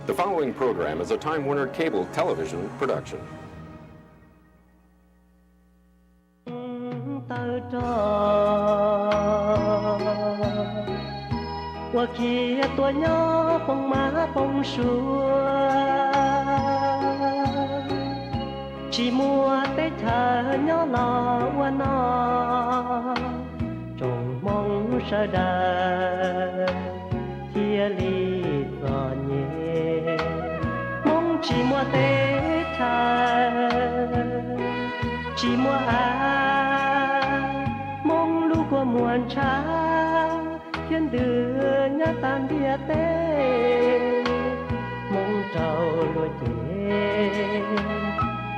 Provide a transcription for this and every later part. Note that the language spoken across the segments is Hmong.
The following program is a Time Warner Cable Television production. Tawg rog ua khiav tuaj nyob poob mab poob suav, tsis muaj teb chaws nyob los ua noj, tsoom Hmoob sawv daws thiaj li txom nyem. Hmoob tsis muaj teb chaws, tsis muaj av, Hmoob lub kua muag ntshav thiab ntws nyob tag ntiaj teb. Hmoob raug luag cem,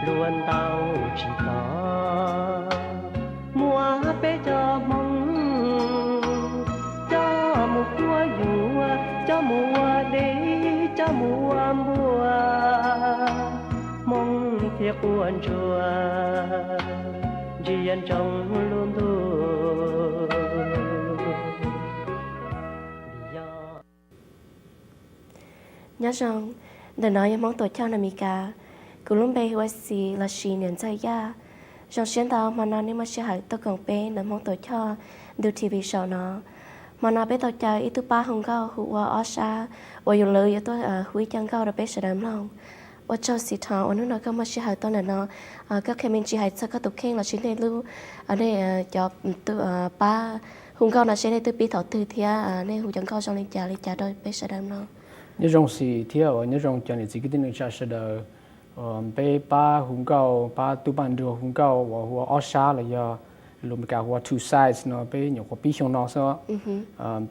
luag ntaus tsis tau. Muab peb cov Hmoob coj mus quab yuam, coj mus ua dej, coj mus ua npua, Hmoob thiaj quaj ntsuag ntsia ntsoov lub ntuj. Nyob zoo, ntawm no yog Hmoob Tuam Choj na Mes Kas. Kuv lub npe hu ua Xis lossis niam ntxawm Yaj. Zoo siab ntau hmo no nej muaj sij hawm tuaj koom peb ntawm Hmoob Tuam Choj ntu T V show no. Hmo no peb tau caw ib tug pab hu nkauj hu ua Ob Sab uas yus lawv yuav tuaj hu ib co nkauj rau peb sawv daws mloog. Ua tsaug Xis Thoo uas hnub no koj muaj sij hawm tuaj ntawm no, koj qhia me ntsis hais txog koj tus kheej lossis nej lub, nej cov pab hu nkauj no seb nej twb pib thaum twg thiab nej hu cov nkauj zoo li cas li cas rau peb sawv daws mloog. Nyob zoo Xis thiab uas nyob zoo cov niam txiv kwv tij neej tsa sawv daws. Peb pab hu nkauj, pab tub paj nruag hu nkauj uas hu ua Ob Sab los yog lus Mes Kas hu ua Two Sides no peb nyuam qhuav pib xyoo no xwb.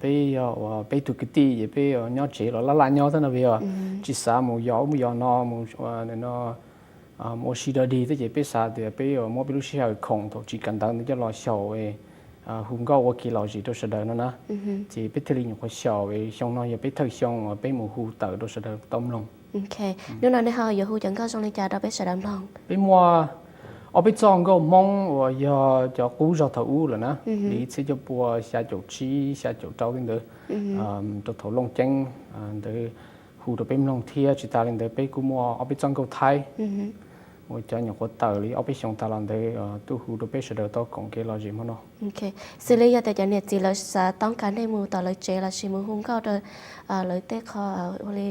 Peb yog uas peb tug kwv tij ces peb nyob tsev los laj laj nyob xwb no vim yog tsis xav mus yos ub mus yos no mus no ua si dog dig thiab ces peb xav tias peb yuav muab peb lub sij hawm khoom thaum tsis kawm ntawv ntawd coj los xyaum hu nkauj ua kev lom zem rau sawv daws no na. Ces peb thiaj li nyuam qhuav xyaum xyoo no yog peb thawj xyoo uas peb mus hu tawm rau sawv daws tau mloog. Hnub no nej ho yuav hu cov nkauj zoo li cas rau peb sawv daws mloog? Peb muaj ob peb txoj nkauj Hmoob uas yog cov qub zog thaum ub lawm na, li ib txhiab cuaj pua xya caum tsib xya caum rau tej ntawd, rau thaum Looj Ceeb ntawd hu rau peb mloog thiab tsis tas li ntawd peb kuj muaj ob peb txoj nkauj Thaib uas cov nyuam qhuav tawm li ob peb xyoos tas los ntawd tuaj hu rau peb sawv daws tau koom kev lom zem hmo no. Xws li yog tias cov niam txiv lawv xav toob kas nej mus tom lawv tsev lossis mus hu nkauj rau lawv tej qho ua li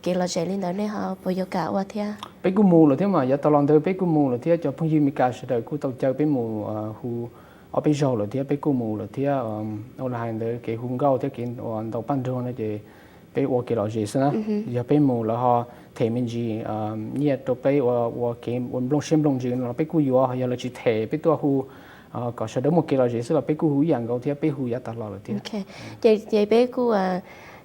kev lom zem li ntawd nej ho puas yuav kam ua thiab? Peb kuj mus lawm thiab mas yav tas los ntawd peb kuj mus lawm thiab cov phooj ywg Mes Kas sawv daws kuj tau caw peb mus hu ob peb zaug lawm thiab peb kuj mus lawm thiab. Ua li hais ntawd kev hu nkauj thiab kev uas ntaus paj nruag no ces peb ua kev lom zem xwb na. Yog peb mus lawv ho them me ntsis nyiaj rau peb ua kev ua nplooj siab nplooj ntsws no los peb kuj yuav, yog lawv tsis them peb tuaj hu kom sawv daws muaj kev lom zem xwb los peb kuj hu ib yam nkaus thiab peb hu yav tas los lawm thiab. Ces peb kuj,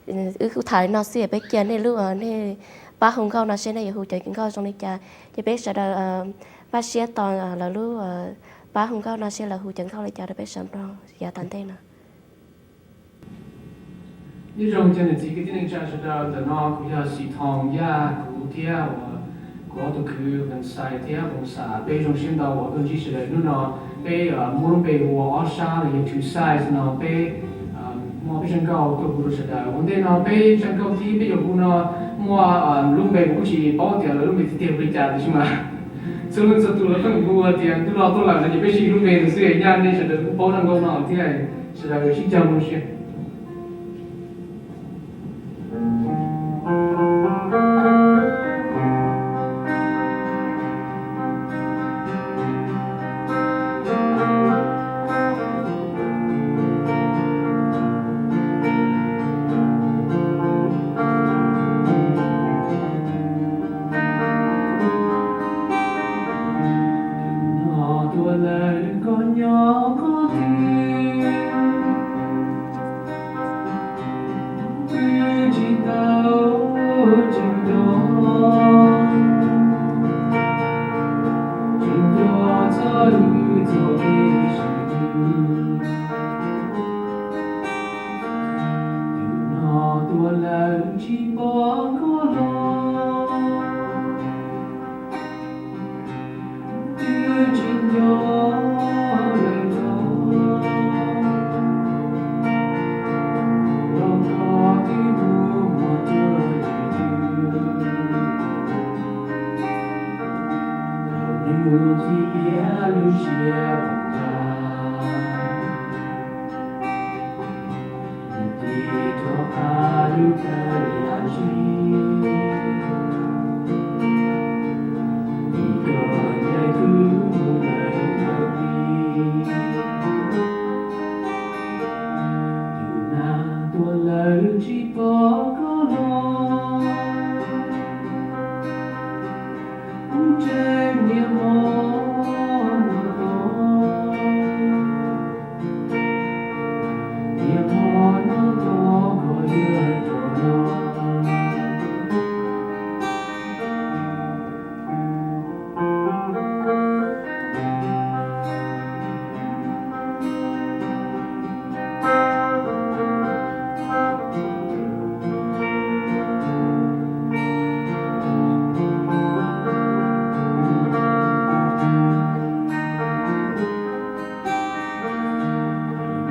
wb kuj tham li no xwb es peb cia nej lub, nej pab hu nkauj no seb nej yuav hu cov nkauj zoo li cas ces peb sawv daws npaj siab tos lawv lub pab hu nkauj no seb lawv hu cov nkauj li cas rau peb sawv daws mloog yav tom ntej no. Nyob zoo cov niam txiv kwv tij neej tsa sawv daws, ntawm no kuv yog Xis Thoo Yaj, kuv thiab uas kuv ob tug kwv Vees Xais thiab Voos Xas peb zoo siab ntau uas tuaj ntsib sawv daws hnub no. Peb muab lub npe hu ua Ob Sab los yog Two Sides no peb muaj peb zaj nkauj tuaj hu rau sawv daws. Ua ntej no peb zaj nkauj thib peb yuav hu no muaj lub npe kuv kuj tsis paub tias lawv lub npe tiag tiag hu li cas tiam sis mas txhua leej txhua tus lawv pheej hu tias ntuj los tuaj lawm no ces peb sim lub npe no xwb, nyaj nej sawv daws kuj paub zaj nkauj no thiab, sawv daws sib cog mloog seb. Tus no tuaj lawm koj nyob qhov twg? Twb tsis tau tseem nco, tseem nco txog wb txoj kev sib ntsib. Tus no tuaj lawm tsis pom koj los, twb tsis nco lawm los, los koj twb mus muaj tuaj ces twb lub siab tag, mus tig rov qab lub plawv yam ntsis. Vim koj ncaim kuv mus lawm tau plig, tus nag tuaj lawm tsis pom koj los. Kuv ntseeg niam hmo nyob tos, niam hmo nyob tos koj yuav rov los.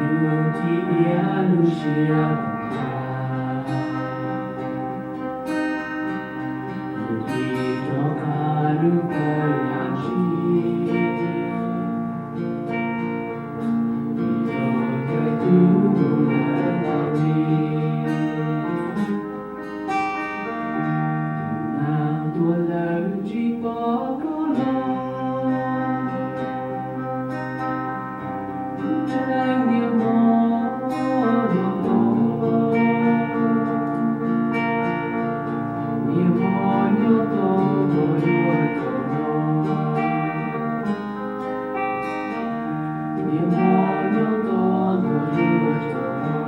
Nws cia lub siab tag, mus tig rov qab lub plawv yam ntsis. Vim koj ncaim kuv mus lawm tau plig, tus nag tuaj lawm tsis pom koj los. Kuv ntseeg niam hmo nyob tos, niam hmo nyob tos koj yuav rov los. Niam hmo nyob tos koj yuav rov los.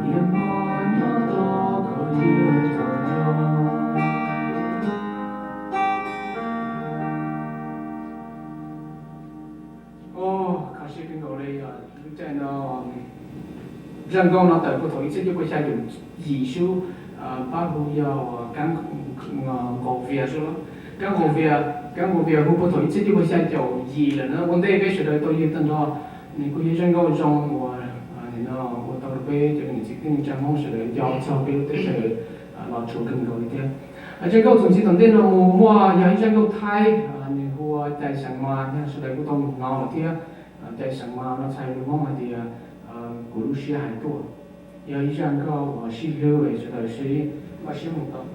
Niam hmo nyob tos koj yuav rov los. Kho siab kawg nkaus li, lub caij no, zaj nkauj no tawm puag thaum ib txhiab cuaj pua xya caum yim xwb, pab hu yog Kab Nqaus Vias xwb. Kab Nqaus Vias, Kab Nqaus Vias hu puag thaum ib txhiab cuaj pua xya caum yim lawm na. Ua ntej peb sawv daws tau yws tag nrho, nws kuj yog zaj nkauj zoo uas ua tau rau peb cov niam txiv kwv tij neej tsa Hmoob sawv daws nco txog peb lub teb chaws los tshuav kawg nkaus li thiab. Zaj nkauj txuas ntxiv tom ntej no mus muaj yog ib zaj nkauj Thaib, nws hu ua Cais Xeem Mas, sawv daws kuj tau hnov lawm thiab. Cais Xeem Mas no txhais lus Hmoob hais tias kuv lub siab hais tuaj. Yog ib zaj nkauj uas sib hlub, sawv daws sib npaj siab mus tau.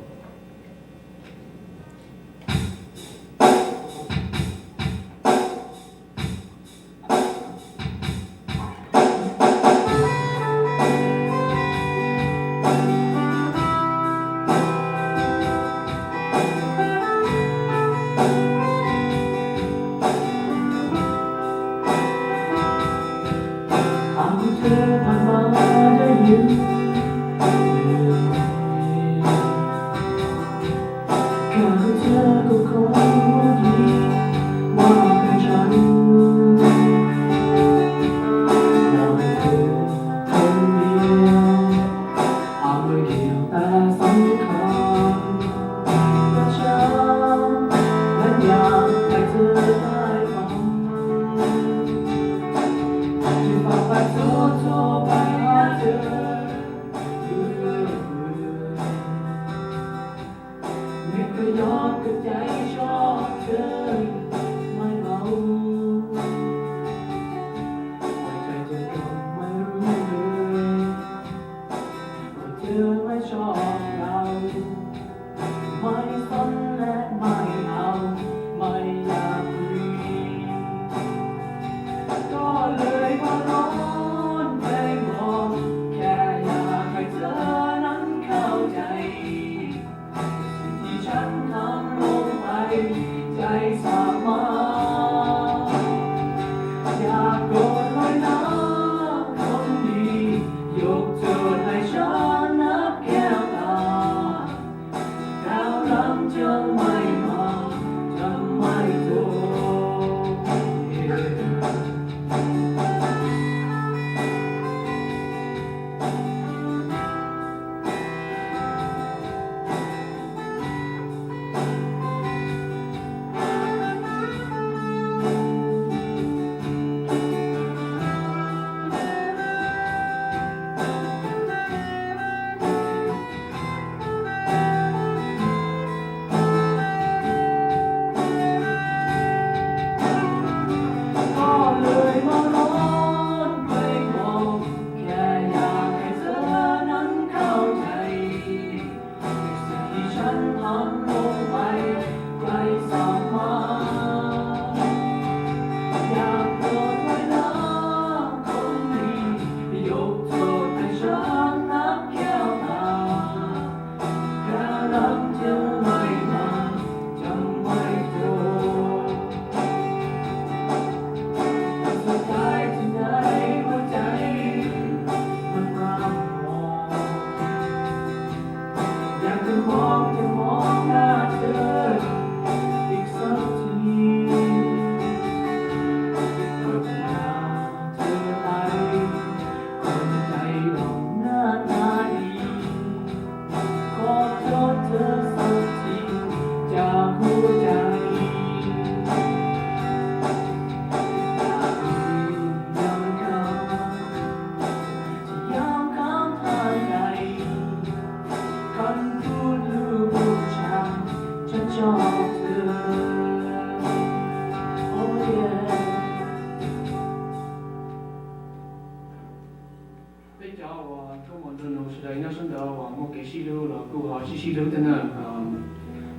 Nug sawv daws nyob sab ntawd uas muaj kev sib hlub los kuj ho sib sib hlub thiab na.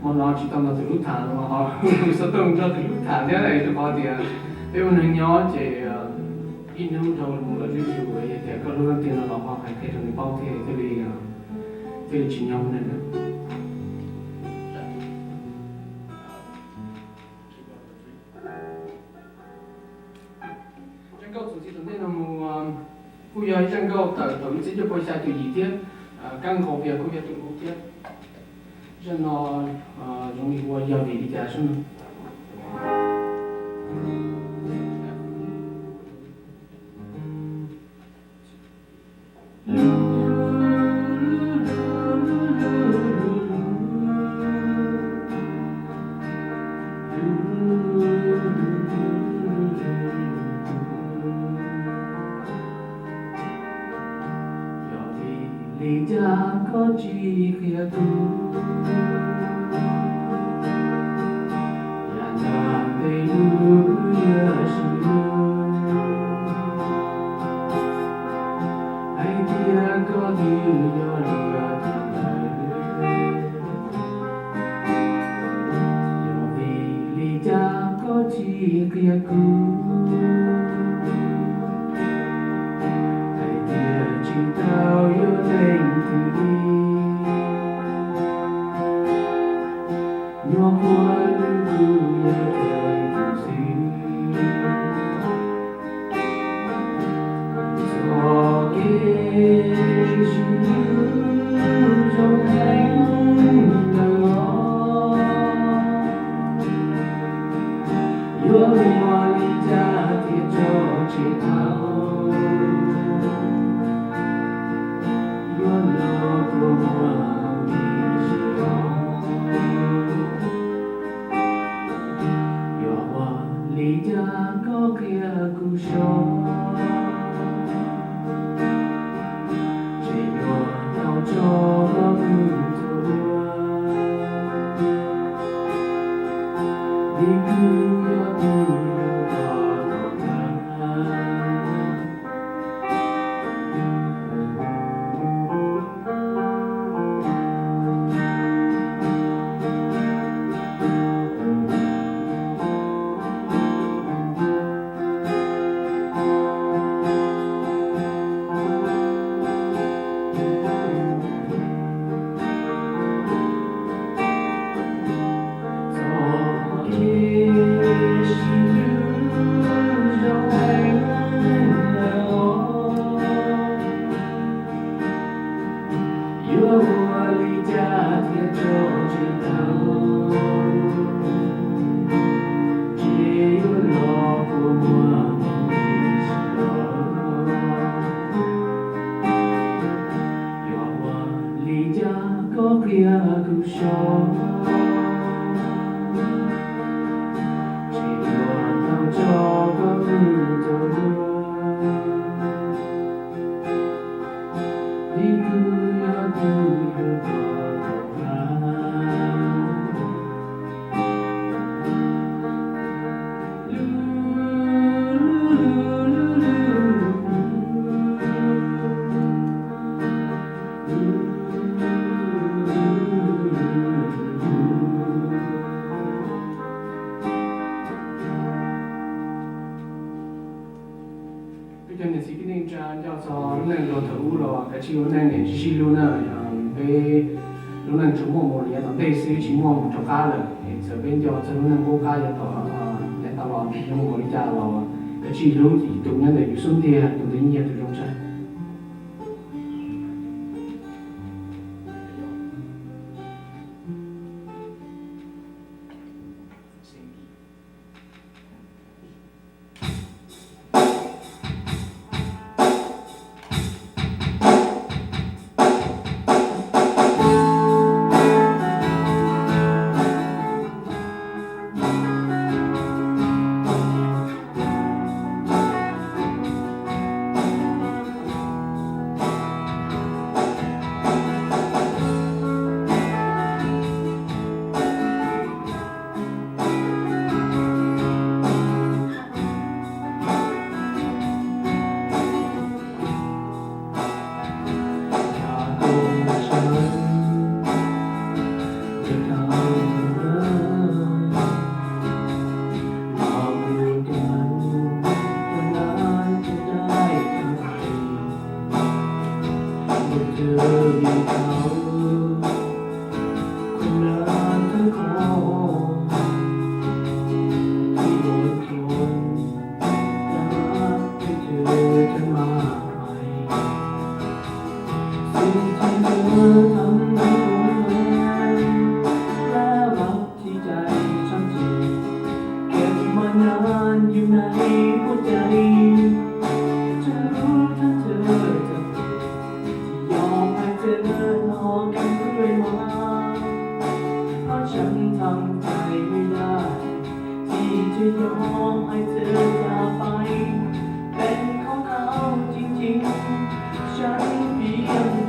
Hmo no tsis tau nrog tus hlub tham no ho xov tooj nrog tus hlub tham thiab, rau qhov tias peb ua neeg nyob ces ib hnub dhau mus lawm zuj zus, yog tias koj hlub leej twg no los ho hais qhia rau nws paub thiab thiaj li, thiaj li tsis nyob ua neeg na. Zaj nkauj txuas ntxiv tom ntej no mus kuj yog ib zaj nkauj tawm thaum ib txhiab cuaj pua xya caum yim thiab, Kab Nqaus Vias kuj yog tus hu thiab. Zaj no zoo li hu ua Yog Vim Li Cas Sub no. Yog vim li cas koj tsis qhia kuv? Yav nram ntej lub yuav sib hlub, hais tias koj twb yog luag tus ntawd. Yog vim li cas koj tsis qhia kuv? Hais tias tsis tau yuav leej twg li, nyuam qhuav lwm tus yog kawg tus xwb. Txoj kev sib hlub zoo heev ntawm no, yuav ua li cas thiaj tso tseg tau? Yuav los kua muag mus ib zaug. Yog ua li cas koj qhia kuv saib, tseg luag tau tso koj mus rau luag, vim kuv yog tus yug koj tom qab. Txoj kev sib hlub zoo heev ntawm no, yuav ua li cas thiaj tso tseg tau? Ces yuav los kua muag mus ib zaug. Yog ua li cas koj qhia kuv saib, tseg luag tau tso koj mus rau luag, vim kuv yog tus yug koj tom qab. Peb cov niam txiv kwv tij neej tsa nco txog lub neej luag thaum ub los kav tsij ua neej es sib sib hlub na. Peb lub neej tsuas muaj mus li yav tom ntej xwb, tsis muaj mus rov qab lawm. Es txawm peb nco txog lub neej qub qab yav tom yav tau los yuav mus npaum li cas los kav tsij hlub tus nyob ntawm yus xub ntiag, tus ntawd yeej yog tus zoo tshaj.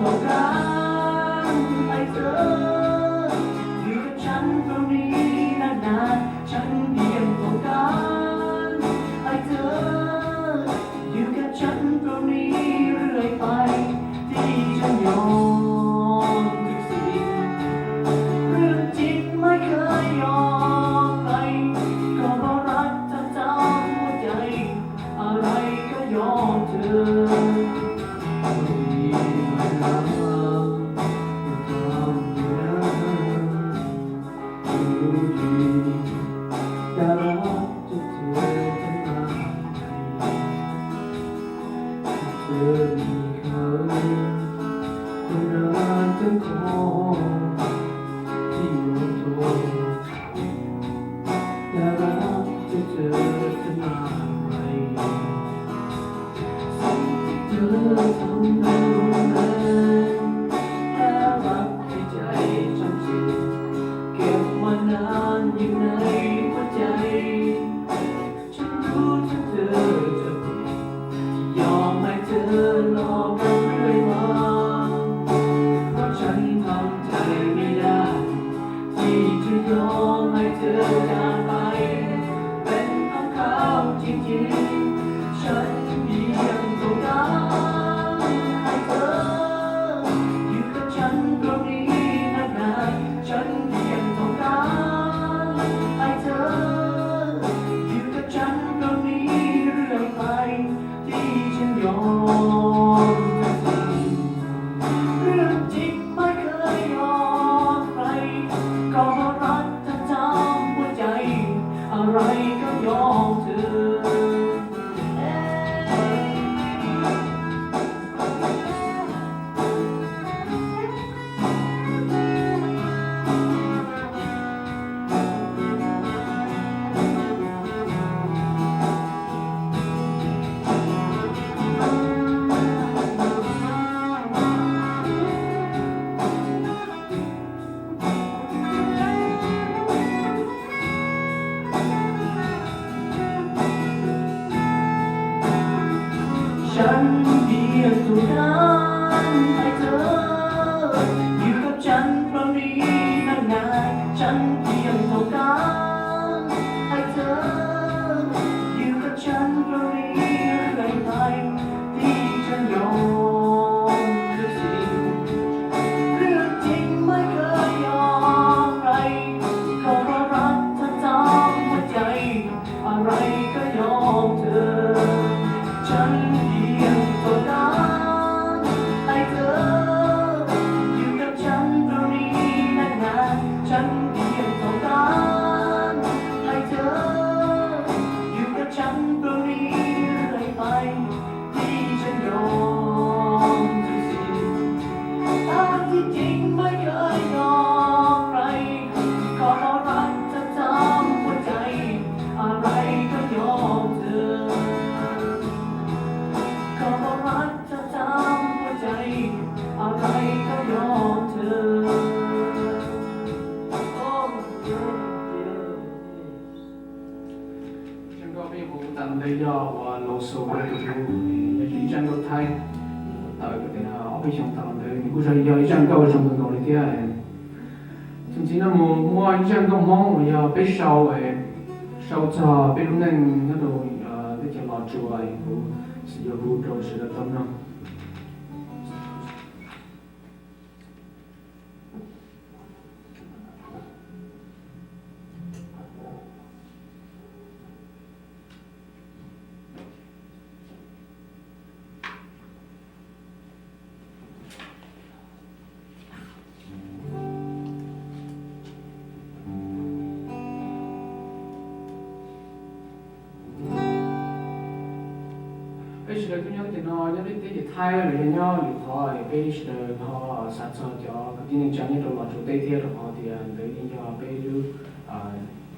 Ai txwv, yus kab tshab rau ni na na, tshab diam tau kab. Ai txwv, yus kab tshab rau ni rau pais, tib tsav yog tus xim. Rau tib mai kab yog pais, koj pab rab txaj txaj ua cai, a rai kab yog txwv. Sab diam tus kab, ai txwv, yus kab tshab rau ni na na, sab diam tus kab, ai txwv, yus kab tshab rau ni rau pais, tib tsav yog tus xim. Rau tib mai kab yog pais, koj pab rab txaj txaj ua cai, a rai kab yog txwv. Sab diam tus kab, ai txwv, yus kab tshab rau ni na na, sab diam tus kab, ai txwv, yus kab tshab rau ni rau pais, tib tsav yog tus xim. Ab tib ceev mai kab yog pais, koj pab rab txaj txaj ua cai, a rai kab yog txwv. Koj pab rab txaj txaj ua cai, a rai kab yog txwv. Zaj nkauj peb yuav hu tas ntawd yog uas Laus Xaus Rau Tus Hlub, yog ib zaj nkauj Thaib tawm tias ob peb xyoos tas ntawd, nws kuj yog ib zaj nkauj zoo kawg nkaus li thiab. Txuas ntxiv no mus muaj ib zaj nkauj Hmoob uas yog peb sau, sau txog peb lub neej nyob rau teb chaws Los Tsuas, kuv yuav hu rau sawv daws tau mloog. Peb sawv daws tuaj nyob teb chaws no, nyob teb chaws Thaib los yog nyob lwm qhov, peb sawv daws ho xav txog cov kwv tij neej tsa nyob rau Los Tsuas teb thiab, rau qhov tias ntawd yeej yog peb lub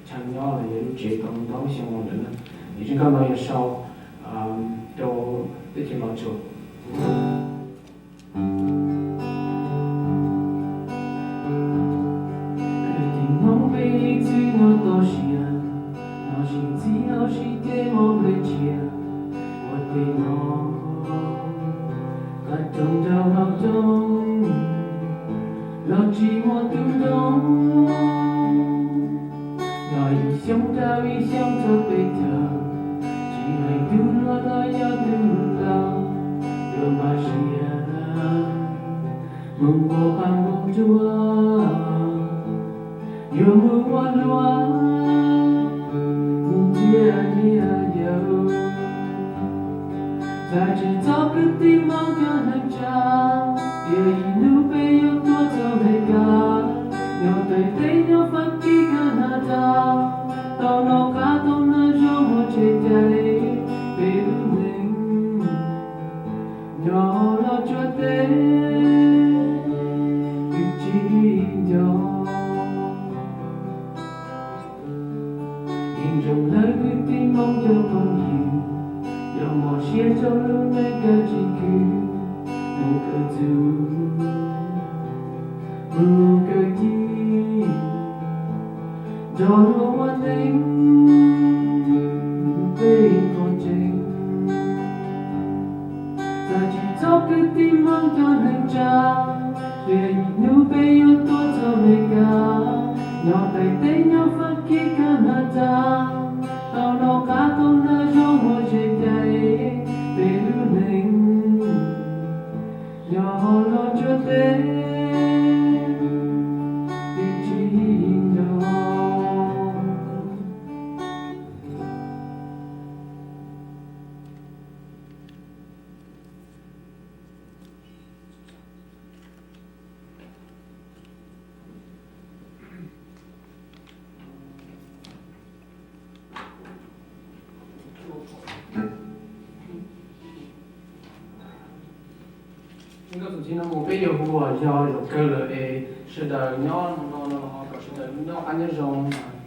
chaw nyob los yog lub tsev tau ntau xyoo lawm na. Es zaj nkauj no yog sau rau teb chaws Los Tsuas. Tim Hmoob peb txwv no toj siab, no sib txib no sib ceg mob nplej tshiab, ua tej no qa roog nraug hauv roog. Tsis muaj tub ntoo, nyob ib xyoos dhau ib xyoos txog peb caug, tsis hais tub hluas los yog tub laus, yuav npaj siab mus npau qab npau nruas, yuav mus ua luam, mus nrhiav niam yau. Txawm tsis txhob kwv tij Hmoob cov neeg tsa, tiam sis hnub peb yuav tuaj txog Meskas, nyob Thaib teb nyob Fab Kis Kanada, tau noj qab tau noj zoo muaj tsev cai, peb lub neej nyob los tsuas teb, twb tsis nco. Yeej zoo lawm kwv tij Hmoob cov phooj ywg, yog mob siab rau lub neej kav tsij khwv, mus kawm txuj, mus kawm ci, nrog luag ua neej, peb qhov tseeb. Txawm tsis txhob kwv tij Hmoob cov neeg tsa, tiam sis hnub peb yuav tuaj txog Meskas, nyob Thaib teb nyob Fab Kis Kanada, tau noj qab tau noj zoo muaj tsev cai, peb lub neej nyob los tsuas teb, twb tsis nco. Nkauj txuas ntxiv no mus peb yuav hu ua yog zaum kawg lawm es sawv daws nyob no no no los ho kom sawv daws noj qab nyob zoo,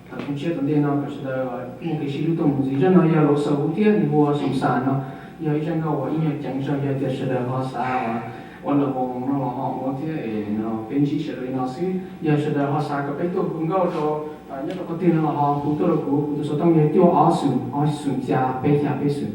thaum tshiab tom ntej no kom sawv daws muaj kev sib hlub tuaj mus ntxiv. Zaj no yog Laus Xaus Huv thiab nws hu ua Xoo Xas no, yog ib zaj nkauj uas ib nyuag ceev zog, yog tias sawv daws ho xav ua los mus no los ho ua thiab es no peb ntsib sawv daws li no xwb. Yog sawv daws ho xav kom peb tuaj hu nkauj rau nyob rau qhov twg no los ho hu tuaj rau kuv, kuv tus xov tooj yog cuaj ob xoom ob xoom xya peb xya peb xoom.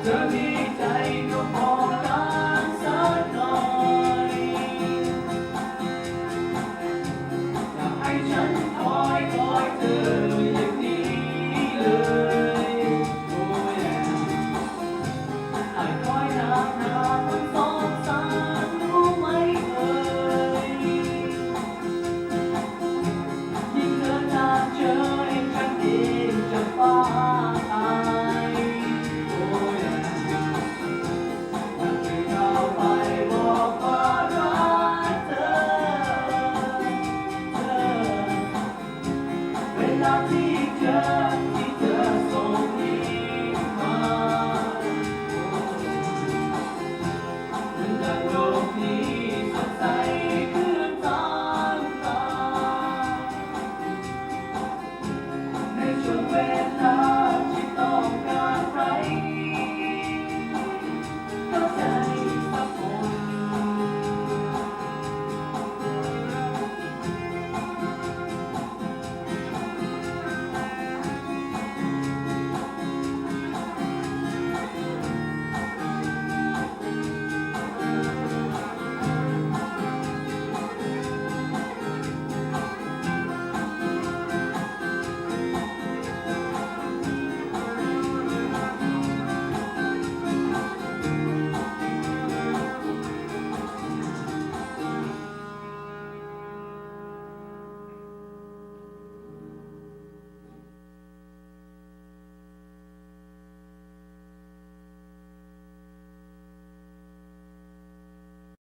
Kab li